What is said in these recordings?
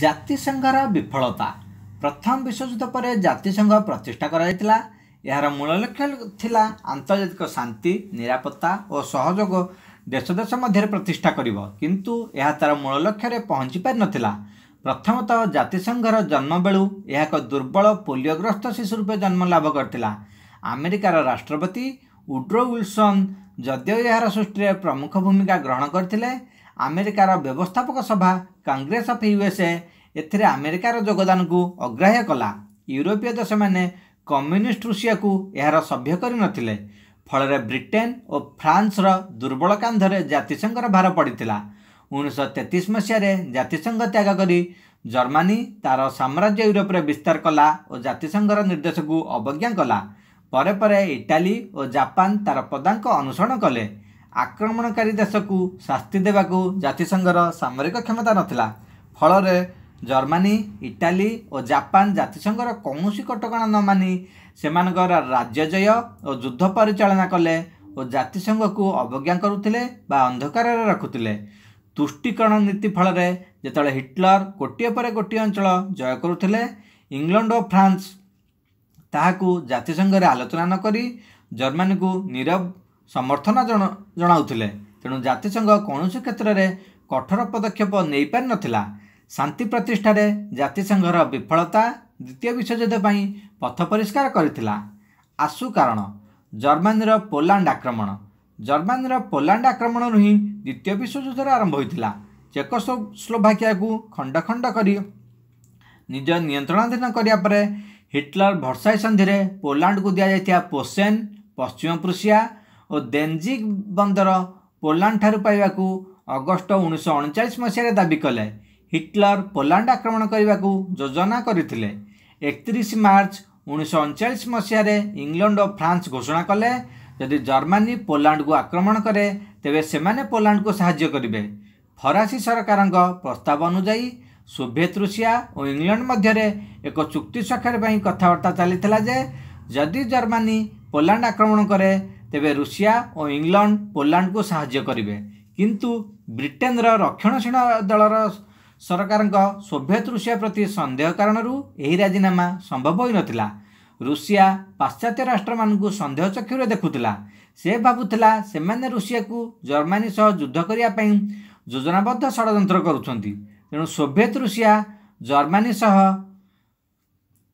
ଜାତିସଂଘର ବିଫଳତା। ପ୍ରଥମ ବିଶ୍ୱଯୁଦ୍ଧ ପରେ ଜାତିସଂଘ ପ୍ରତିଷ୍ଠା କରାଯାଇଥିଲା। ଏହାର ମୂଳ ଲକ୍ଷ୍ୟ ଥିଲା ଆନ୍ତର୍ଜାତିକ ଶାନ୍ତି, ନିରାପତ୍ତା ଓ ସହଯୋଗ ଦେଶ ଦେଶ ମଧ୍ୟରେ ପ୍ରତିଷ୍ଠା କରିବ। କିନ୍ତୁ ଏହା ତା'ର ମୂଳ ଲକ୍ଷ୍ୟରେ ପହଞ୍ଚି ପାରିନଥିଲା। ପ୍ରଥମତଃ, ଜାତିସଂଘର ଜନ୍ମ ବେଳୁ ଏହା ଏକ ଦୁର୍ବଳ ପୋଲିଓଗ୍ରସ୍ତ ଶିଶୁ ରୂପେ ଜନ୍ମ ଲାଭ କରିଥିଲା। ଆମେରିକାର ରାଷ୍ଟ୍ରପତି ଉଡ୍ରୋ ୱିଲସନ୍ ଯଦିଓ ଏହାର ସୃଷ୍ଟିରେ ପ୍ରମୁଖ ଭୂମିକା ଗ୍ରହଣ କରିଥିଲେ, ଆମେରିକାର ବ୍ୟବସ୍ଥାପକ ସଭା, କଂଗ୍ରେସ ଅଫ୍ ୟୁଏସ୍ଏ, ଏଥିରେ ଆମେରିକାର ଯୋଗଦାନକୁ ଅଗ୍ରାହ୍ୟ କଲା। ୟୁରୋପୀୟ ଦେଶମାନେ କମ୍ୟୁନିଷ୍ଟ ରୁଷିଆକୁ ଏହାର ସଭ୍ୟ କରିନଥିଲେ। ଫଳରେ ବ୍ରିଟେନ ଓ ଫ୍ରାନ୍ସର ଦୁର୍ବଳ କାନ୍ଧରେ ଜାତିସଂଘର ଭାର ପଡ଼ିଥିଲା। 1933 ମସିହାରେ ଜାତିସଂଘ ତ୍ୟାଗ କରି ଜର୍ମାନୀ ତା'ର ସାମ୍ରାଜ୍ୟ ୟୁରୋପରେ ବିସ୍ତାର କଲା ଓ ଜାତିସଂଘର ନିର୍ଦ୍ଦେଶକୁ ଅବଜ୍ଞା କଲା। ପରେ ପରେ ଇଟାଲୀ ଓ ଜାପାନ ତା'ର ପଦାଙ୍କ ଅନୁସରଣ କଲେ। ଆକ୍ରମଣକାରୀ ଦେଶକୁ ଶାସ୍ତି ଦେବାକୁ ଜାତିସଂଘର ସାମରିକ କ୍ଷମତା ନଥିଲା। ଫଳରେ ଜର୍ମାନୀ, ଇଟାଲୀ ଓ ଜାପାନ ଜାତିସଂଘର କୌଣସି କଟକଣା ନ ମାନି ସେମାନଙ୍କର ରାଜ୍ୟ ଜୟ ଓ ଯୁଦ୍ଧ ପରିଚାଳନା କଲେ ଓ ଜାତିସଂଘକୁ ଅବଜ୍ଞା କରୁଥିଲେ ବା ଅନ୍ଧକାରରେ ରଖୁଥିଲେ। ତୁଷ୍ଟୀକରଣ ନୀତି ଫଳରେ ଯେତେବେଳେ ହିଟଲର ଗୋଟିଏ ପରେ ଗୋଟିଏ ଅଞ୍ଚଳ ଜୟ କରୁଥିଲେ, ଇଂଲଣ୍ଡ ଓ ଫ୍ରାନ୍ସ ତାହାକୁ ଜାତିସଂଘରେ ଆଲୋଚନା ନ କରି ଜର୍ମାନୀକୁ ନୀରବ ସମର୍ଥନ ଜଣାଉଥିଲେ। ତେଣୁ ଜାତିସଂଘ କୌଣସି କ୍ଷେତ୍ରରେ କଠୋର ପଦକ୍ଷେପ ନେଇପାରିନଥିଲା। ଶାନ୍ତି ପ୍ରତିଷ୍ଠାରେ ଜାତିସଂଘର ବିଫଳତା ଦ୍ୱିତୀୟ ବିଶ୍ୱଯୁଦ୍ଧ ପାଇଁ ପଥ ପରିଷ୍କାର କରିଥିଲା। ଆଶୁ କାରଣ, ଜର୍ମାନୀର ପୋଲାଣ୍ଡ ଆକ୍ରମଣ। ଜର୍ମାନୀର ପୋଲାଣ୍ଡ ଆକ୍ରମଣରୁ ହିଁ ଦ୍ୱିତୀୟ ବିଶ୍ୱଯୁଦ୍ଧର ଆରମ୍ଭ ହୋଇଥିଲା। ଚେକୋସ୍ଲୋଭାକିଆକୁ ଖଣ୍ଡ ଖଣ୍ଡ କରି ନିଜ ନିୟନ୍ତ୍ରଣାଧୀନ କରିବା ପରେ ହିଟଲର ଭର୍ସାଇ ସନ୍ଧିରେ ପୋଲାଣ୍ଡକୁ ଦିଆଯାଇଥିବା ପୋସେନ୍, ପଶ୍ଚିମ ପ୍ରୁସିଆ ଓ ଦେନଜିଗ୍ ବନ୍ଦର ପୋଲାଣ୍ଡଠାରୁ ପାଇବାକୁ ଅଗଷ୍ଟ 1939 ମସିହାରେ ଦାବି କଲେ। ହିଟଲର ପୋଲାଣ୍ଡ ଆକ୍ରମଣ କରିବାକୁ ଯୋଜନା କରିଥିଲେ। 31 ମାର୍ଚ୍ଚ 1939 ମସିହାରେ ଇଂଲଣ୍ଡ ଓ ଫ୍ରାନ୍ସ ଘୋଷଣା କଲେ, ଯଦି ଜର୍ମାନୀ ପୋଲାଣ୍ଡକୁ ଆକ୍ରମଣ କରେ ତେବେ ସେମାନେ ପୋଲାଣ୍ଡକୁ ସାହାଯ୍ୟ କରିବେ। ଫରାସୀ ସରକାରଙ୍କ ପ୍ରସ୍ତାବ ଅନୁଯାୟୀ ସୋଭିଏତ ରୁଷିଆ ଓ ଇଂଲଣ୍ଡ ମଧ୍ୟରେ ଏକ ଚୁକ୍ତି ସ୍ୱାକ୍ଷର ପାଇଁ କଥାବାର୍ତ୍ତା ଚାଲିଥିଲା ଯେ ଯଦି ଜର୍ମାନୀ ପୋଲାଣ୍ଡ ଆକ୍ରମଣ କରେ ତେବେ ରୁଷିଆ ଓ ଇଂଲଣ୍ଡ ପୋଲାଣ୍ଡକୁ ସାହାଯ୍ୟ କରିବେ। କିନ୍ତୁ ବ୍ରିଟେନର ରକ୍ଷଣଶୀଳ ଦଳର ସରକାରଙ୍କ ସୋଭିଏତ ରୁଷିଆ ପ୍ରତି ସନ୍ଦେହ କାରଣରୁ ଏହି ରାଜିନାମା ସମ୍ଭବ ହୋଇନଥିଲା। ରୁଷିଆ ପାଶ୍ଚାତ୍ୟ ରାଷ୍ଟ୍ରମାନଙ୍କୁ ସନ୍ଦେହ ଚକ୍ଷୁରେ ଦେଖୁଥିଲା। ସେ ଭାବୁଥିଲା ସେମାନେ ରୁଷିଆକୁ ଜର୍ମାନୀ ସହ ଯୁଦ୍ଧ କରିବା ପାଇଁ ଯୋଜନାବଦ୍ଧ ଷଡ଼ଯନ୍ତ୍ର କରୁଛନ୍ତି। ତେଣୁ ସୋଭିଏତ ରୁଷିଆ ଜର୍ମାନୀ ସହ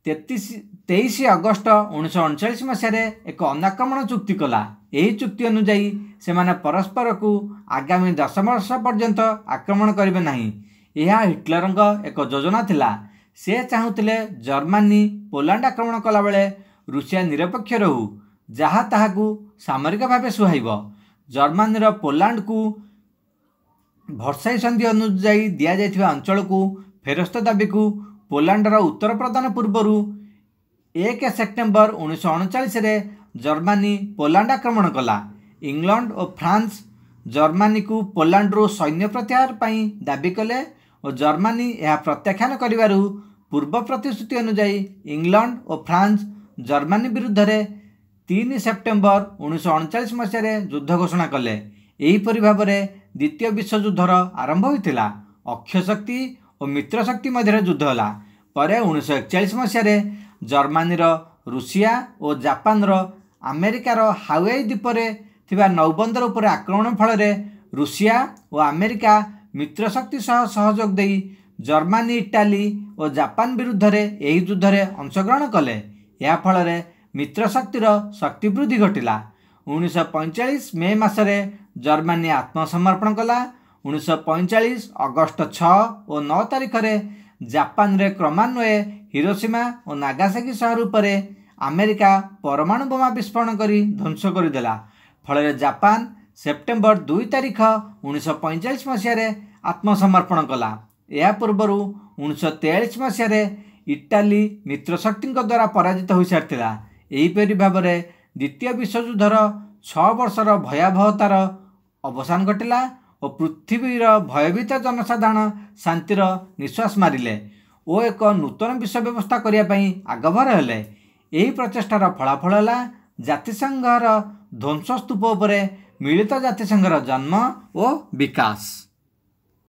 23 ଅଗଷ୍ଟ 1939 ମସିହାରେ ଏକ ଅନାକ୍ରମଣ ଚୁକ୍ତି କଲା। ଏହି ଚୁକ୍ତି ଅନୁଯାୟୀ ସେମାନେ ପରସ୍ପରକୁ ଆଗାମୀ 10 ବର୍ଷ ପର୍ଯ୍ୟନ୍ତ ଆକ୍ରମଣ କରିବେ ନାହିଁ। ଏହା ହିଟଲରଙ୍କ ଏକ ଯୋଜନା ଥିଲା। ସେ ଚାହୁଁଥିଲେ ଜର୍ମାନୀ ପୋଲାଣ୍ଡ ଆକ୍ରମଣ କଲାବେଳେ ରୁଷିଆ ନିରପେକ୍ଷ ରହୁ, ଯାହା ତାହାକୁ ସାମରିକ ଭାବେ ସୁହାଇବ। ଜର୍ମାନୀର ପୋଲାଣ୍ଡକୁ ଭର୍ସାଇ ସନ୍ଧି ଅନୁଯାୟୀ ଦିଆଯାଇଥିବା ଅଞ୍ଚଳକୁ ଫେରସ୍ତ ଦାବିକୁ ପୋଲାଣ୍ଡର ଉତ୍ତର ପ୍ରଦାନ ପୂର୍ବରୁ 1 ସେପ୍ଟେମ୍ବର 1939ରେ ଜର୍ମାନୀ ପୋଲାଣ୍ଡ ଆକ୍ରମଣ କଲା। ଇଂଲଣ୍ଡ ଓ ଫ୍ରାନ୍ସ ଜର୍ମାନୀକୁ ପୋଲାଣ୍ଡରୁ ସୈନ୍ୟ ପ୍ରତ୍ୟାହାର ପାଇଁ ଦାବି କଲେ ଓ ଜର୍ମାନୀ ଏହା ପ୍ରତ୍ୟାଖ୍ୟାନ କରିବାରୁ ପୂର୍ବ ପ୍ରତିଶ୍ରୁତି ଅନୁଯାୟୀ ଇଂଲଣ୍ଡ ଓ ଫ୍ରାନ୍ସ ଜର୍ମାନୀ ବିରୁଦ୍ଧରେ 3 ସେପ୍ଟେମ୍ବର 1939 ମସିହାରେ ଯୁଦ୍ଧ ଘୋଷଣା କଲେ। ଏହିପରି ଭାବରେ ଦ୍ୱିତୀୟ ବିଶ୍ୱଯୁଦ୍ଧର ଆରମ୍ଭ ହୋଇଥିଲା। ଅକ୍ଷଶକ୍ତି ଓ ମିତ୍ରଶକ୍ତି ମଧ୍ୟରେ ଯୁଦ୍ଧ ହେଲା। ପରେ 1941 ମସିହାରେ ଜର୍ମାନୀର ରୁଷିଆ ଓ ଜାପାନର ଆମେରିକାର ହାୱାଇ ଦ୍ୱୀପରେ ଥିବା ନୌବନ୍ଦର ଉପରେ ଆକ୍ରମଣ ଫଳରେ ରୁଷିଆ ଓ ଆମେରିକା ମିତ୍ରଶକ୍ତି ସହ ସହଯୋଗ ଦେଇ ଜର୍ମାନୀ, ଇଟାଲୀ ଓ ଜାପାନ ବିରୁଦ୍ଧରେ ଏହି ଯୁଦ୍ଧରେ ଅଂଶଗ୍ରହଣ କଲେ। ଏହା ଫଳରେ ମିତ୍ରଶକ୍ତିର ଶକ୍ତି ବୃଦ୍ଧି ଘଟିଲା। 1945 ମେ ମାସରେ ଜର୍ମାନୀ ଆତ୍ମସମର୍ପଣ କଲା। 1945 ଅଗଷ୍ଟ 6 ଓ 9 ତାରିଖରେ ଜାପାନରେ କ୍ରମାନ୍ୱୟରେ ହିରୋସୀମା ଓ ନାଗାସାକି ସହର ଉପରେ ଆମେରିକା ପରମାଣୁ ବୋମା ବିସ୍ଫୋରଣ କରି ଧ୍ୱଂସ କରିଦେଲା। ଫଳରେ ଜାପାନ ସେପ୍ଟେମ୍ବର 2 ତାରିଖ 1945 ମସିହାରେ ଆତ୍ମସମର୍ପଣ କଲା। ଏହା ପୂର୍ବରୁ 1943 ମସିହାରେ ଇଟାଲୀ ମିତ୍ରଶକ୍ତିଙ୍କ ଦ୍ୱାରା ପରାଜିତ ହୋଇସାରିଥିଲା। ଏହିପରି ଭାବରେ ଦ୍ୱିତୀୟ ବିଶ୍ୱଯୁଦ୍ଧର 6 ବର୍ଷର ଭୟାବହତାର ଅବସାନ ଘଟିଲା ଓ ପୃଥିବୀର ଭୟଭୀତ ଜନସାଧାରଣ ଶାନ୍ତିର ନିଶ୍ୱାସ ମାରିଲେ ଓ ଏକ ନୂତନ ବିଶ୍ୱ ବ୍ୟବସ୍ଥା କରିବା ପାଇଁ ଆଗଭର ହେଲେ। ଏହି ପ୍ରଚେଷ୍ଟାର ଫଳାଫଳ ହେଲା ଜାତିସଂଘର ଧ୍ୱଂସସ୍ତୂପ ଉପରେ ମିଳିତ ଜାତିସଂଘର ଜନ୍ମ ଓ ବିକାଶ।